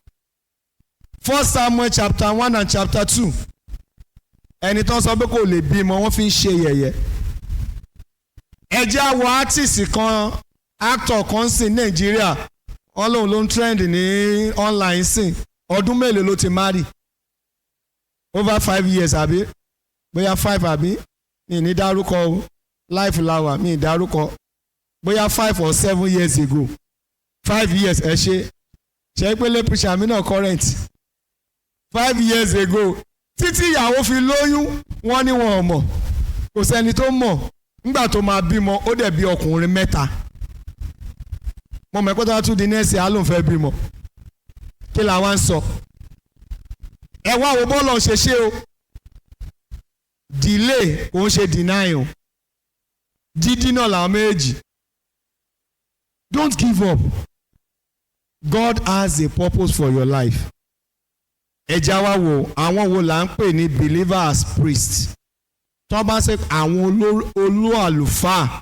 1 Samuel chapter 1 and chapter 2, ẹni tó ń sọ pé kò lè bímọ, wọ́n fi ń ṣe yẹ̀yẹ́. Ẹ jẹ́ àwọ̀ artist kan, actor kan sí Nàìjíríà, wọ́n lóun ló ń trend ní online sìn. Ọdún mélòó ló ti marry? Over 5 years, àbí bóyá 5, àbí mi ní dárúkọ o, life lawa, mi ní dárúkọ, bóyá 5 or 7 years ago, 5 years. Ẹ ṣe ṣe pé lẹ́pìṣà mi náà current. 5 years ago, títí ìyàwó fi lóyún, wọ́n ní wọn ò mọ̀, kò sẹ́ni tó mọ̀. Nígbà tó máa bímọ, ó dẹ̀ bí ọkùnrin mẹ́ta. Mo mọ̀ pé tó bá tún di nẹ́ẹ̀sì, á lóun fẹ́ bímọ. Kí la wá ń sọ? Ẹ wá wo bọ́ọ̀lù ṣe ṣe o. Delay kò ń ṣe deny o. Dídí náà làwọn méjì. Don't give up. God has a purpose for your life. Ẹ já wá wo àwọn wo là ń pè ní believer as priest. Tó bá ṣe àwọn olú àlùfáà,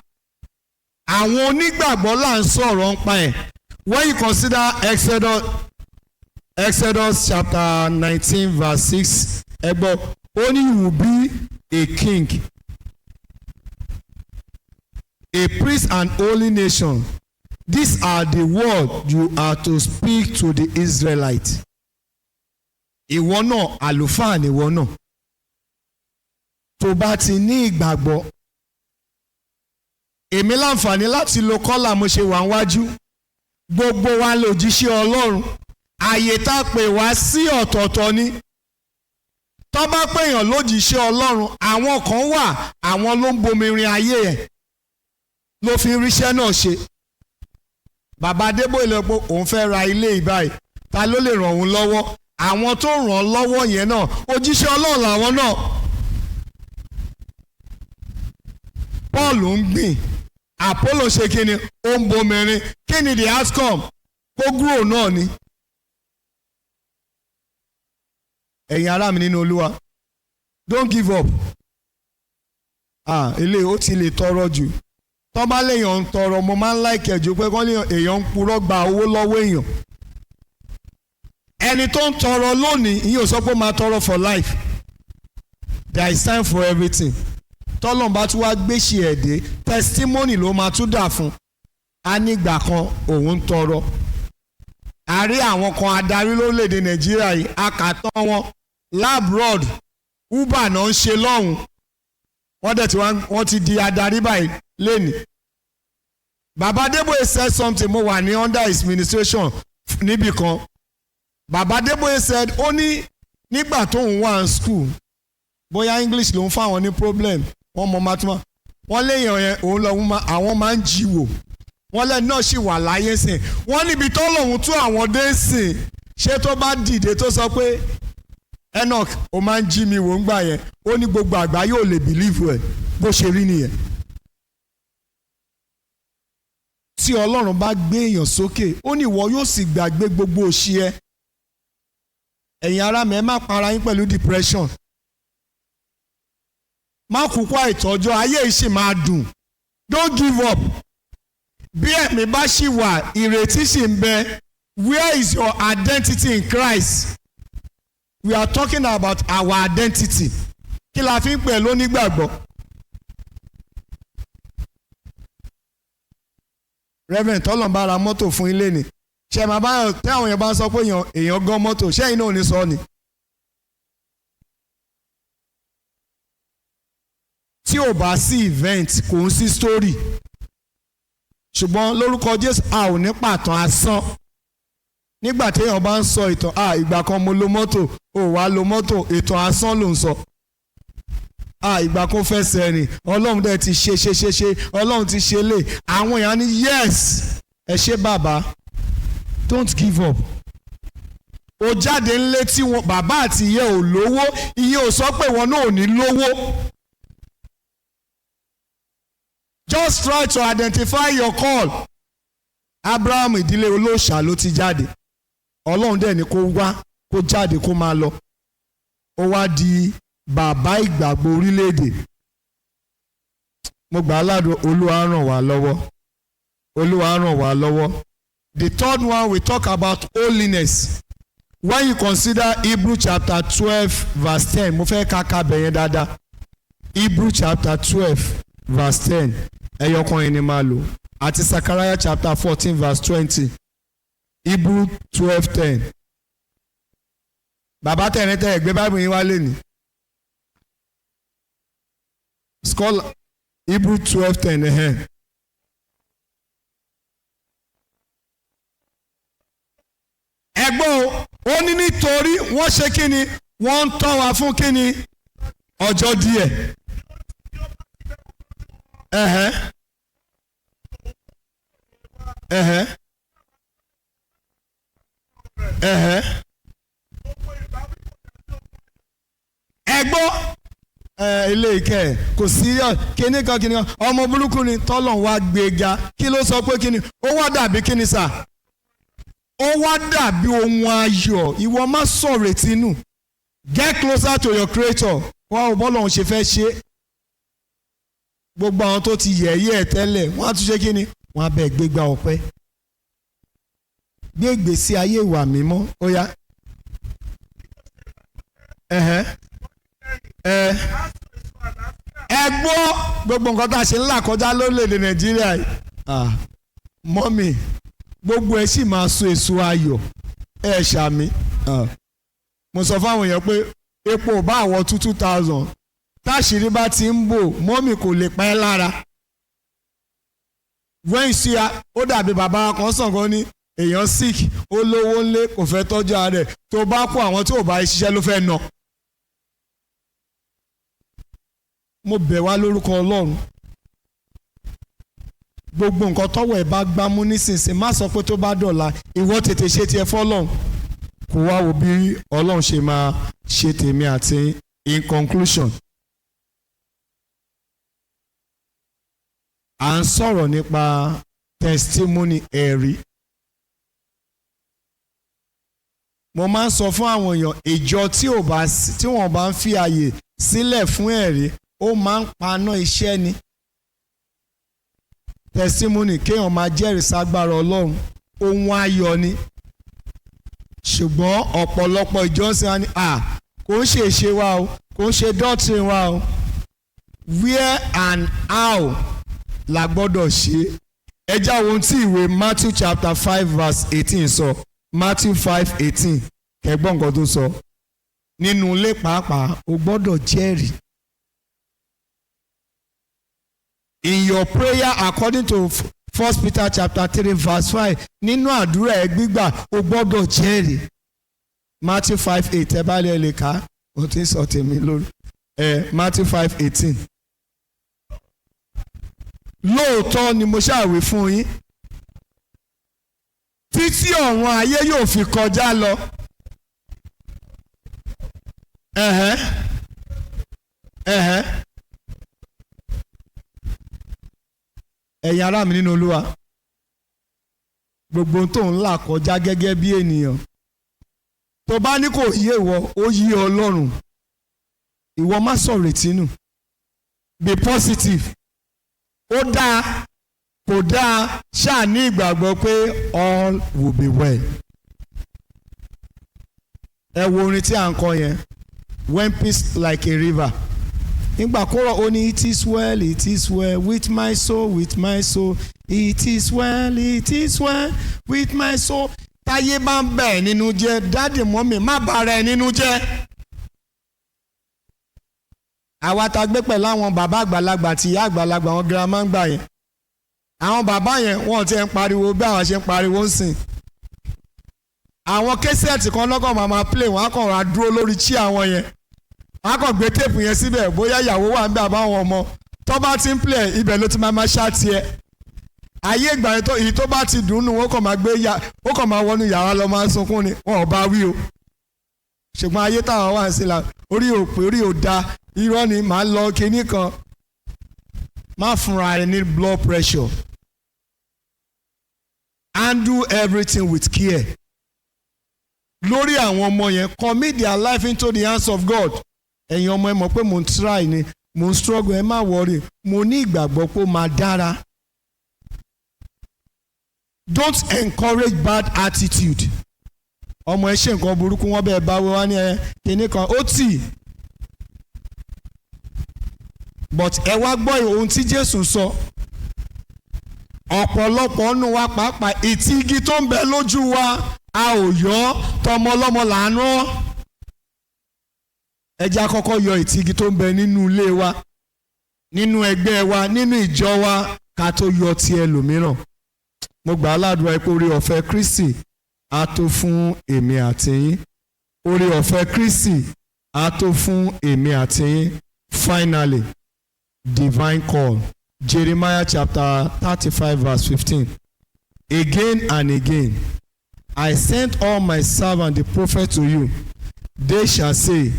àwọn onígbàgbọ́ là ń sọ̀rọ̀ ń pa ẹ̀. When you consider Exodus chapter 19 verse 6, ẹ gbọ́, ó ní, "You will be a king, a priest and holy nation. These are the words you are to speak to the Israelites." Ìwọ náà, àlùfáà nìwọ náà tó bá ti ní ìgbàgbọ́. Èmi láǹfààní láti lo kọ́là mo ṣe wà níwájú. Gbogbo wa lòjíṣẹ́ Ọlọ́run. Àyè tá a pè wá sí ọ̀tọ̀ọ̀tọ̀ ni. Tó bá pèèyàn lójíṣẹ́ Ọlọ́run, àwọn kan wà, àwọn ló ń bomi rin ayé ẹ̀ ló fi ríṣẹ́ náà ṣe. Bàbá Adébóyè lọ pé òun fẹ́ ra ilé ìbáyìí, ta ló lè ràn òun lọ́wọ́? Àwọn tó ràn án lọ́wọ́ yẹn náà, òjíṣẹ́ Ọlọ́run làwọn náà. Paul ń gbìn, Apollo ṣe kí ni? Ó ń bomirin. Kí ni the outcome? Kó grow náà ni. Ẹ̀yin ará mi nínú Olúwa, don't give up. Ah, ilé ó ti lè tọrọ jù. Tọ́ bá léèyàn ń tọrọ, mo máa ń like ẹ̀ jù pé kọ́ léèyàn èèyàn ń purọ́ gba owó lọ́wọ́ èèyàn. Ẹni tó ń tọrọ lónìí, ìyẹn ò sọ pé ó máa tọrọ for life. There is time for everything. Tọ́lọ́n bá tún wá gbéṣẹ́ ẹ̀ dé, testimony ló máa tún dà fún a. Nígbà kan òun ń tọrọ. A rí àwọn kan, adarí lórílẹ̀‐èdè Nàìjíríà yìí, akàtọ́ wọn l'abroad, Uber náà ń ṣe lọ́hùn. Wọ́n dẹ̀ tí wọ́n ti di adarí báyìí lẹ́nìí. Bàbá Adébóyè said something. Mo wà ní under his ministration níbì kan. Bàbá Adébóyè said, ó ní nígbà tóun wà ní school, bóyá English ló ń fáwọn ní problem, wọ́n mọ mathematics, wọ́n léèyàn yẹn òun lọ́wọ́ àwọn máa ń jí wò. Wọ́n lẹ́nu náà sì wà láyé sìn. Wọ́n níbi tó lòun tún àwọn dé sìn, ṣé tó bá dìde tó sọ pé, "Enoch, ó máa ń jí mi wò ń gbà yẹn," ó ní gbogbo àgbáyé ò lè believe ẹ̀. Bó ṣe rí nìyẹn. Tí Ọlọ́run bá gbé èèyàn sókè, ó ní ìwọ yóò sì gbàgbé gbogbo òṣì ẹ. Ẹ̀yin ará mi, ẹ má para yín pẹ̀lú depression. Má kúkú àìtọ́jọ́, ayé yìí sì máa dùn. Don't give up. Bí ẹ̀mí bá ṣì wà, ìrètí sì ń bẹ. Where is your identity in Christ? We are talking about our identity. Kí la fi ń pè lónígbàgbọ́? Reverend tọ́lọ̀ ń bá ra mọ́tò fún ilé ni, ṣe máa bá tẹ́ àwọn èèyàn bá ń sọ pé èèyàn gan mọ́tò, ṣẹ́yìn náà ò ní sọ ni. Tí ò bá sí event, kò ń sí story. Ṣùgbọ́n lórúkọ Jésù, a ò ní pàtàn asán. Nígbà téèyàn bá ń sọ ìtàn, "À, ìgbà kan mo lo mọ́tò," ò wá lo mọ́tò, ìtàn asán ló ń sọ. "À, ìgbà kan fẹsẹ̀ rìn, Ọlọ́run dẹ̀ ti ṣe ṣe ṣe ṣe, Ọlọ́run ti ṣe lè," àwọn èèyàn ní, "Yes, ẹ ṣé bàbá." Don't give up. Ó jáde ńlé tí wọn bàbá àti ìyá ò lówó, ìyẹn ò sọ pé wọn náà ò ní lówó. Just try to identify your call. Abraham, ìdílé olóòṣà ló ti jáde. Ọlọ́run dẹ̀ ní kó wá, kó jáde, kó máa lọ. Ó wá di bàbá ìgbàgbọ́ orílẹ̀-èdè. Mo gbà á ládùúrà, Olúwa ràn wá lọ́wọ́. Olúwa ràn wá lọ́wọ́. The third one, we talk about holiness. When you consider Hebrew chapter 12 verse 10, mo fẹ́ ká ka bẹ̀yẹn dáadáa. Hebrew chapter 12 verse 10, ẹyọkan yẹn ni máa lò, àti Zechariah chapter 14 verse 20. Hebrew 12:10. Bàbá tẹ̀rín tẹ̀ gbé Bible yín wálé ni. Scholar, Hebrew 12:10 ẹ̀hẹ́n. Ẹ̀gbọ́n o, ó ní nítorí wọ́n ṣe kí ni? Wọ́n ń tọ́ wa fún kí ni? Ọjọ́ díẹ̀. Ẹ̀hẹ́n. Ẹ̀hẹ́n. Ẹ̀hẹ́n. Ẹ̀gbọ́n ẹ, ilé ìkẹ́ kò sí kíní kan kíní kan, ọmọ burúkú ni tọ́lọ̀ wá gbéga. Kí ló sọ pé kíni ó wá dàbí kíni sà? Ó wá dàbí ohun ayọ̀. Ìwọ má sọ̀rọ̀ etí nù. Get closer to your Creator. Wá ò bọ́lọ̀ òun ṣe fẹ́ ṣe. Gbogbo àwọn tó ti yẹ̀yẹ́ ẹ̀ tẹ́lẹ̀, wọ́n á tún ṣe kíni? Wọ́n á bẹ̀ gbégbá ọpẹ́. Gbé ìgbésí ayé ìwà mímọ́. Ó yá. Ẹ̀hẹ́n. Ẹ ẹ gbọ́, gbogbo nǹkan tá a ṣe ńlá kọjá lórílẹ̀‐èdè Nàìjíríà yìí. Ah, mummy, gbogbo ẹ sì máa so èso ayọ̀. Ẹ ṣàmì. Ah. Mo sọ fáwọn èèyàn pé epo ò bá àwọ̀ 2,000, táṣìírí bá ti ń bò, mummy, kò lè pẹ́ lára. When you see, ó dàbí bàbá kan sàn kan ní èèyàn sick, ó lówó ńlé, kò fẹ́ tọ́jú ara rẹ̀. Tó bá kó àwọn tí ò bá ṣiṣẹ́ ló fẹ́ nà. Mo bẹ̀ wá lórúkọ Ọlọ́run, gbogbo nǹkan tọ́wọ́ ẹ̀ bá gbámú nísinsìnyí, má sọ pé tó bá dọ̀la. Ìwọ tètè ṣe tiẹ̀ fọ́lọ́run, kó wá wo bí Ọlọ́run ṣe máa ṣe tèmi àti. In conclusion, à ń sọ̀rọ̀ nípa testimony, ẹ̀rí. Mo máa ń sọ fún àwọn èèyàn, ìjọ tí ò bá tí wọ́n bá ń fi àyè sílẹ̀ fún ẹ̀rí, ó máa ń paná iṣẹ́ ni. Testimony, kéèyàn máa jẹ́rìí ságbára Ọlọ́run, ohun ayọ̀ ni. Ṣùgbọ́n ọ̀pọ̀lọpọ̀ ìjọsìn wa ni à kò ń ṣe ìṣe wa o, kò ń ṣe doctrine wa o. Where and how la gbọ́dọ̀ ṣe. Ẹ já ohun tí ìwé Matthew chapter 5 verse 18 sọ. Matthew 5:18. Kẹgbọ́n nǹkan tó sọ. Nínú ilé pàápàá, o gbọ́dọ̀ jẹ́rìí. In your prayer, according to First Peter chapter 3 verse 5, nínú àdúrà ẹ gbígbà, o gbọ́dọ̀ jẹ́rìí. Matthew 5:8, ẹ bá lè kà á, o ti ń sọ tèmi lórí. Ẹ Matthew 5:18. Lóòótọ́ ni mo ṣàwí fún yín, títí ọ̀run ayé yóò fi kọjá lọ. Ẹ̀hẹ́n. Ẹ̀hẹ́n. Ẹ̀yin ará mi nínú Olúwa, gbogbo ohun tó ń là kọjá gẹ́gẹ́ bí ènìyàn, tó bá ní kò yé ìwọ, ó yé Ọlọ́run. Ìwọ má sọ̀rọ̀ ìtinú. Be positive. Ó dáa, kò dáa, ṣáà ní ìgbàgbọ́ pé all will be well. Ẹ wo orin tí à ń kọ yẹn, "When Peace Like a River." Nígbà kúrò, ó ní, "It is well, it is well with my soul, with my soul. It is well, it is well with my soul." Táyé bá ń bẹ̀ nínú jẹ́, daddy, mummy, má bàa rẹ̀ nínú jẹ́. Àwa ta gbé pẹ̀lú àwọn bàbá àgbàlagbà àti ìyá àgbàlagbà, àwọn girama ń gbà yẹn. Àwọn bàbá yẹn, wọ́n ti ń pariwo bí àwọn ṣe ń pariwo ń sìn. Àwọn cassette kan lọ́kàn máa máa play. Wọ́n á kàn ra dúró lórí chair àwọn yẹn, wọ́n á kàn gbé tape yẹn síbẹ̀. Bóyá ìyàwó wà ń bẹ àbáwọn ọmọ, tó bá ti ń play, ibẹ̀ ló ti máa máa ṣáàtì ẹ̀. Ayé ìgbà yẹn tó èyí tó bá ti dùn nù, wọ́n kàn máa gbé ya, ó kàn máa wọnú yàrá lọ, máa sunkún ni. Wọn ò bá wí o. Ṣùgbọ́n ayé táwọn wà sí la, orí ò pé, orí ò da, irọ́ ni màá lọ kinní kan. Má fúnra rẹ ní blood pressure. Handle everything with care. Lórí àwọn ọmọ yẹn, commit their life into the hands of God. Ẹ̀yin ọmọ, ẹ mọ̀ pé mò ń try ni, mò ń struggle. Ẹ má worry, mo ní ìgbàgbọ́ pé ó máa dára. Don't encourage bad attitude. Ọmọ ẹ ṣe nǹkan burúkú, wọn bẹ́ẹ̀ bá wá ní ẹ kinní kan ó tì. But ẹ wá gbọ́ ohun tí Jésù sọ. Ọ̀pọ̀lọpọ̀ nù wa pàápàá, ìtì igi tó ń bẹ lójú wa, a ò yọ. Tọmọ ọlọ́mọ làánú. Ẹ jẹ́ àkọ́kọ́ yọ ìtì igi tó ń bẹ nínú ilé wa, nínú ẹgbẹ́ wa, nínú ìjọ wa, ká tó yọ ti ẹlòmíràn. Mo gbà á ládùúrà pé oore ọ̀fẹ́ Kristi á tó fún èmi àti yín. Oore ọ̀fẹ́ Kristi á tó fún èmi àti yín. Finally, divine call. Jeremiah chapter 35 verse 15: "Again and again I sent all my servants the prophets to you. They shall say,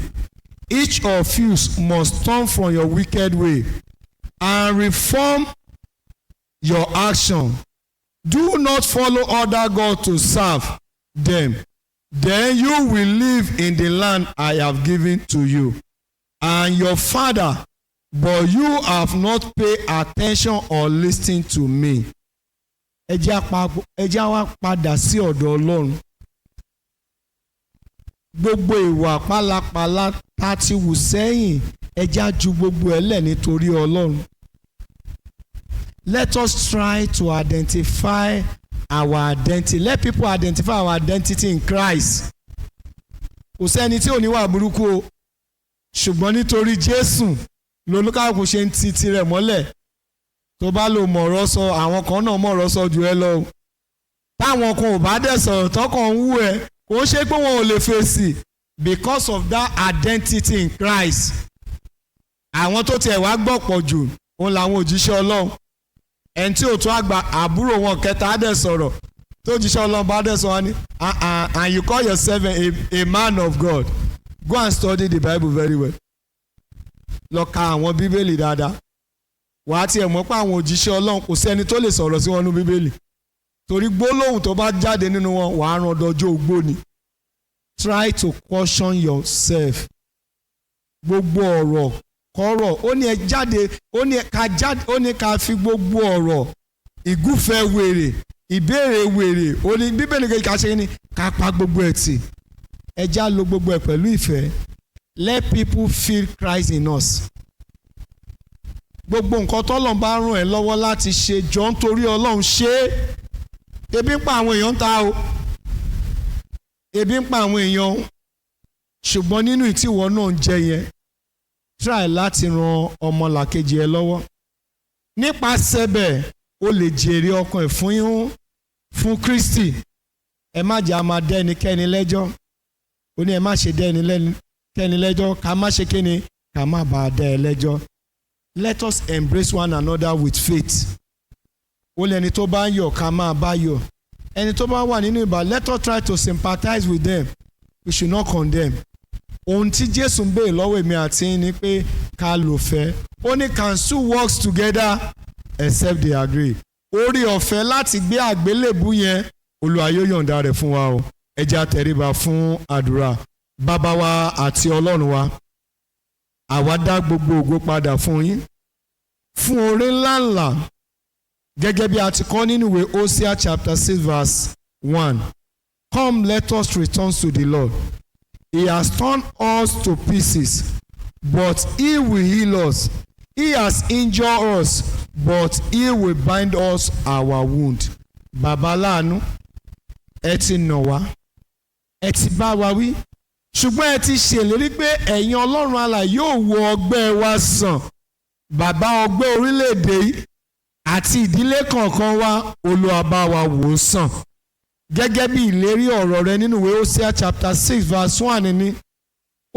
'Each of you must turn from your wicked way and reform your action. Do not follow other gods to serve them. Then you will live in the land I have given to you and your father. But you have not paid attention or listened to me." Ẹ jẹ́ wá padà sí ọ̀dọ̀ Ọlọ́run. Gbogbo ìwà pálapàla tá a ti wù sẹ́yìn, ẹ jẹ́ á ju gbogbo ẹ̀ lẹ̀ nítorí Ọlọ́run. Let us try to identify our identity. Let people identify our identity in Christ. Kò sẹ́ni tí ò ní wà burúkú o, ṣùgbọ́n nítorí Jésù lolúkàkù ṣe ń ti tirẹ̀ mọ́lẹ̀. Tó bá lò mọ̀ọ́rọ́ sọ, àwọn kan náà mọ̀ọ́rọ́ sọ jù ẹ lọ o. Táwọn kan ò bá dẹ̀ sọ̀rọ̀, tọkàn ń wú ẹ, kò ń ṣe pé wọn ò lè fèsì, because of that identity in Christ. Àwọn tó tiẹ̀ wá gbọ́ pọ̀ jù òun làwọn òjíṣẹ́ Ọlọ́run. Ẹni tí ò tún àgbà àbúrò wọn kẹta á dẹ̀ sọ̀rọ̀, tó òjíṣẹ́ Ọlọ́run bá dẹ̀ sọ wá ní, "Ah ah, and you call yourself a man of God? Go and study the Bible very well." Lọ ka àwọn Bíbélì dáadáa, wàá tiẹ̀ mọ̀ pé àwọn òjíṣẹ́ Ọlọ́run, kò sẹ́ni tó lè sọ̀rọ̀ sí wọn nínú Bíbélì, torí gbólóhùn tó bá jáde nínú wọn, wàá ràn dọjọ́ ogbó ni. Try to caution yourself. Gbogbo ọ̀rọ̀ kọ́rọ̀, ó ní ẹ jáde, ó ní ká jáde, ó ní ká fi gbogbo ọ̀rọ̀ ìgúfẹ́ wèrè, ìbéèrè wèrè, ó ní Bíbélì ká ṣe ní ká pa gbogbo ẹ̀ tì. Ẹ já lo gbogbo ẹ̀ pẹ̀lú ìfẹ́. Let people feel Christ in us. Gbogbo nǹkan tọ́lọ́run bá ràn ẹ́ lọ́wọ́ láti ṣe, jọ nítorí Ọlọ́run, ṣe é. Ebi ń pa àwọn èèyàn ń ta o, ebi ń pa àwọn èèyàn o. Ṣùgbọ́n nínú ìtìwọ́ náà ń jẹ yẹn, try láti ran ọmọlàkejì ẹ lọ́wọ́. Nípasẹ̀ bẹ́ẹ̀, o lè jèrè ọkàn ẹ̀ fún yín, fún Kristi. Ẹ má jẹ́ a máa dá ẹnikẹ́ni lẹ́jọ́. Ó ní ẹ má ṣe dá ẹnikẹ́ni lẹ́jọ́, ká má ṣe kíni, ká má bàa dá ẹ lẹ́jọ́. Let us embrace one another with faith. Ó lẹ́ni tó bá ń yọ̀, ká máa bá yọ̀. Ẹni tó bá wà nínú ìbà, let us try to sympathize with them. We should not condemn. Ohun tí Jésù ń béèrè lọ́wọ́ èmi àti yín ni pé ká lò fẹ́. Ó ní, "Can two work together except they agree?" Oore ọ̀fẹ́ láti gbé àgbélébù yẹn, Olúwa yóò yọ̀ǹda rẹ̀ fún wa o. Ẹ jẹ́ á tẹríba fún àdúrà. Bàbá wa àti Ọlọ́run wa, àwa dá gbogbo ògo padà fún yín fún oore ńláńlá, gẹ́gẹ́ bí a ti kọ́ nínú ìwé Hosea chapter 6 verse 1: "Come, let us return to the Lord. He has torn us to pieces, but he will heal us. He has injured us, but he will bind us our wound." Bàbá láàánú, ẹ ti nà wá, ẹ ti bá wa wí, ṣùgbọ́n ẹ ti ṣèlérí pé ẹ̀yin Ọlọ́run alààyè yóò wo ọgbẹ́ wa sàn. Bàbá, ọgbẹ́ orílẹ̀-èdè yìí, Àti ìdílé kọ̀ọ̀kan wa, Olúwa bá wa wò ó sàn. Gẹ́gẹ́ bí ìlérí ọ̀rọ̀ rẹ nínú ìwé Hosea chapter 6 verse 1 ni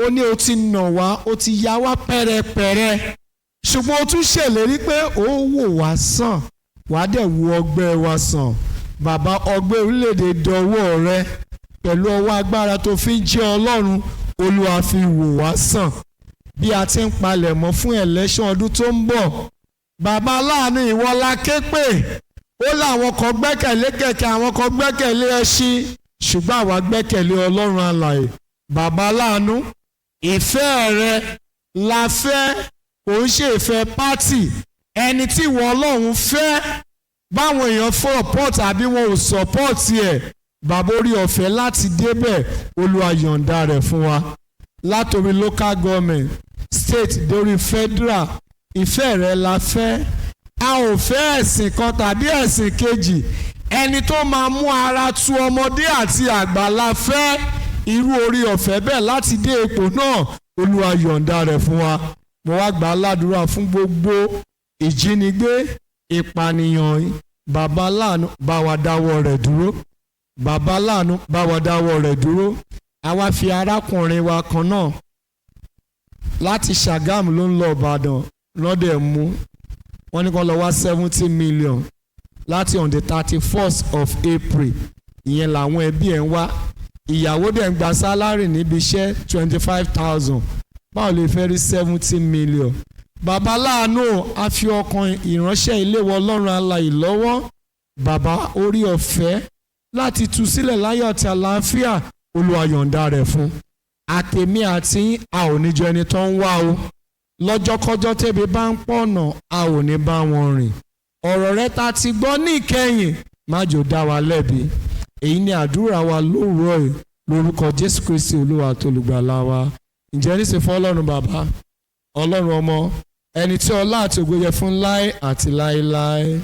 ó ní o ti nà wá, o ti ya wá pẹ́rẹpẹ̀rẹ, ṣùgbọ́n o tún ṣèlérí pé ó wò wá sàn, wàá dẹ̀ wo ọgbẹ́ wa sàn. Bàbá, ọgbẹ́ orílẹ̀-èdè dọwọ́ rẹ. Pẹ̀lú ọwọ́ agbára tó fi ń jẹ́ Ọlọ́run, Olúwa, fi wò wá sàn. Bí a ti ń palẹ̀mọ́ fún election ọdún tó ń bọ̀, bàbá aláàánú, ìwọ la ké pè. Ó láwọn kan gbẹ́kẹ̀lé kẹ̀kẹ́, àwọn kan gbẹ́kẹ̀lé ẹṣin, ṣùgbọ́n àwa gbẹ́kẹ̀lé Ọlọ́run alààyè. Bàbá aláàánú, ìfẹ́ rẹ la fẹ́, kò ń ṣe ìfẹ́ party. Ẹni tí ìwọ Ọlọ́run fẹ́, báwọn èèyàn support àbí wọn ò support ẹ̀, bàbá, orí ọ̀fẹ́ láti débẹ̀, Olúwa, yọ̀ǹda rẹ̀ fún wa. Látòrí local government, state, dórí federal, ìfẹ́ rẹ la fẹ́. A ò fẹ́ ẹ̀sìn kan tàbí ẹ̀sìn kejì. Ẹni tó máa mú ara tu ọmọdé àti àgbà la fẹ́. Irú orí ọ̀fẹ́ bẹ́ẹ̀ láti dé ipò náà, Olúwa, yọ̀ǹda rẹ̀ fún wa. Mo wá gbà á ládùúrà fún gbogbo ìjínigbé, ìpànìyàn. Bàbá láàánú, bá wa dáwọ́ rẹ̀ dúró. Bàbá láàánú, bá wa dáwọ́ rẹ̀ dúró. Àwa fi arákùnrin wa kan náà láti Ṣàgámù ló ń lọ Ìbàdàn lọ́dẹ̀ mú. Wọ́n ní kó lọ wá 70 million láti on the 31st of April. Ìyẹn làwọn ẹbí ẹ̀ ń wá. Ìyàwó dẹ̀ ń gba salary níbi iṣẹ́ 25,000. Báwo lè fẹ́ rí 70 million? Bàbá láàánú, a fi ọkàn ìránṣẹ́ ilé wọ Ọlọ́run alààyè lọ́wọ́. Bàbá, orí ọ̀fẹ́ láti tú sílẹ̀ láyọ̀ àti àlàáfíà, Olúwa, yọ̀ǹda rẹ̀ fún. Àtèmi àti a ò ní jọ ẹni tó ń wá o. Lọ́jọ́kọ́jọ́ tẹ́bi bá ń pọ̀nà, a ò ní bá wọn rìn. Ọ̀rọ̀ rẹ ta ti gbọ́ ní ìkẹyìn, má jò dá wa lẹ́bi. Èyí ni àdúrà wa lówùúrọ̀ yìí lórúkọ Jésù Kristi, Olúwa àti Olùgbàlà wa. Ǹjẹ́ níṣẹ́ fún Ọlọ́run Bàbá, Ọlọ́run Ọmọ, ẹni tí ọlá àti ògo yẹ fún láé àti láéláé.